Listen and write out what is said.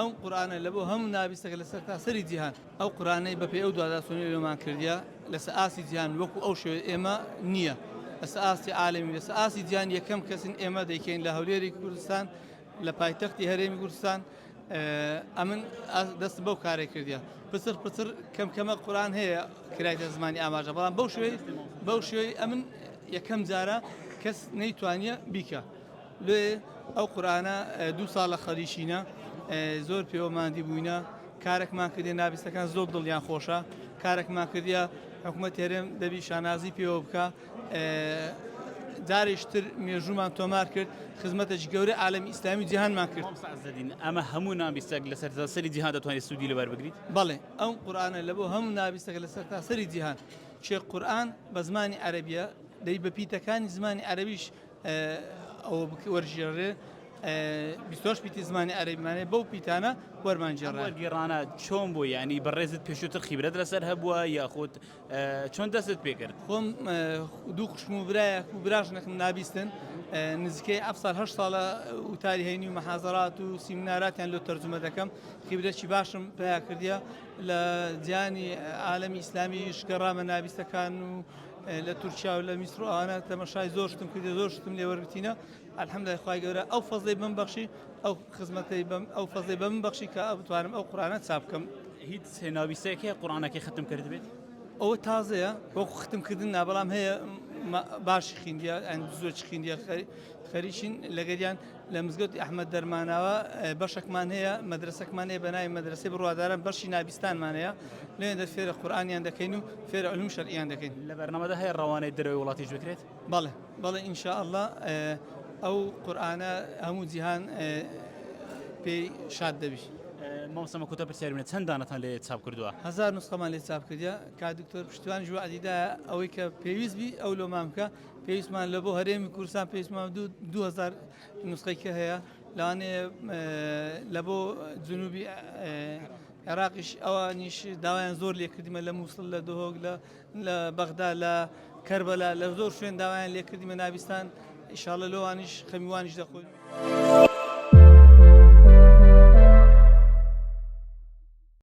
ئەم قورئانە لە بۆ هەموو نابیستەکە لە سەرتاسەری جیهان. ئەو قورئانەی بە پێی ئەو دواداچوونەی لۆمان کردیە لەسەر ئاستی جیهان وەکو ئەو شێوەی ئێمە نییە لەسەر ئاستی عالەمی لەسەر ئاستی جیهان یەکەم کەسین ئێمە دەیکەین لە هەولێری کوردستان لە پایتەختی هەرێمی کوردستان ئەمن دەست بەو کارێک کردیە پچڕ پچڕ کەم کەمە قورئان هەیە کرایتە زمانی ئاماژە بەڵام بەو شێوەی بەو شێوەی ئەمن یەکەم جارە کەس نەیتوانیە بیکە. لێ ئەو قورئانە دوو ساڵە خەریکینە زۆر پێوە ماندی بووینە کارێکمان کردیە نابیستەکان زۆر دڵیان خۆشە کارێکمان کردیە حکوومەت هەرێم دەبی شانازی پێوە بکە جارێکتر مێژوومان تۆمار کرد خزمەتێکی گەورە عالەمی ئیسلامی جیهانمان کرد ئەمە هەموو نابیستێک لە سەرتاسەری جیهان دەتوانێت سوودی لەبەر بگریت بەڵێ ئەم قورئانە لە بۆ هەموو نابیستەکە لە سەرتاسەری جیهان چێ قورئان بە زمانی عەرەبیە دەی بە پیتەکانی زمانی عەرەبیش ئەوە وەرگێڕێ 28 پیتی زمانی عەرەبیمانێ بەو پیتانە وەرمان گێڕا. وەرگێڕانە چۆن بوو یانی بەڕێزت پێشووتر خیبرەت لەسەر هەبووە یاخود چۆن دەستت پێکرد؟ خۆم دوو خوشکم و برایەک و براژنێکم نابیستن نزیکەی هەفت ساڵ هەشت ساڵە وتاری هەینی و مەحازەرات و سیمیناراتیان لۆ تەرجومە دەکەم خیبرەکی باشم پیا کردیە لە جیهانی عالەمی ئیسلامیش گەڕامە نابیستەکان و لە تورکیا و لە میسر و ئەوانە تەمەشای زۆر شتم کردی زۆر شتم لێ وەرگرتینە الحمدلله خوای گەورە ئەو فەزڵی بم بەخشی ئەو خزمەتەی بەم ئەو فەزڵی بەم بەخشی کە بتوانم ئەو قورئانە چاپ بکەم. هیچ ناویستێک هەیە قورئانەکەی ختم کردبێت؟ ئەوە تازەیە وەکو ختم کردن نا بەڵام هەیە باشی خیندیە ئەن زۆر خیندیە خەریکین لەگەریان لە مزگەوتی ئەحمەد دەرماناوە بەشێکمان هەیە مەدرسەکمان هەیە بە ناوی مەدرسەی بڕواداران بەشی نابیستانمان هەیە لەوێندە فێرە قورئانیان دەکەین و فێرە علوم شەرعیان دەکەین. لە بەرنامەدا هەیە ڕەوانەی دەرەوەی وڵاتیش بکرێت؟ بەڵێ بەڵێ ان شاء اللە ئەو قورئانە هەموو جیهان پێی شاد دەبی. مامۆستا مە کۆتا پرسیاری منە چەند دانەتان لێ چاپ کردووە؟ هەزار نوسخەمان لێ چاپ کردیە کاک دکتۆر پشتیوانیش وەعدی دایە ئەوەی کە پێویست بی ئەو لۆمان بکە پێویستمان لە بۆ هەرێمی کوردستان پێویستمان 2000 نوسخەی کە هەیە لەوانەیە لە بۆ جنوبی عێراقیش ئەوانیش داوایان زۆر لێکردیمە لە مووسڵ لە دهۆک لە لە بەغدا لە کەربەلا لە زۆر شوێن داوایان لێکردیمە نابیستان ئیشاڵە لەوانیش خەمیوانیش دەخۆین.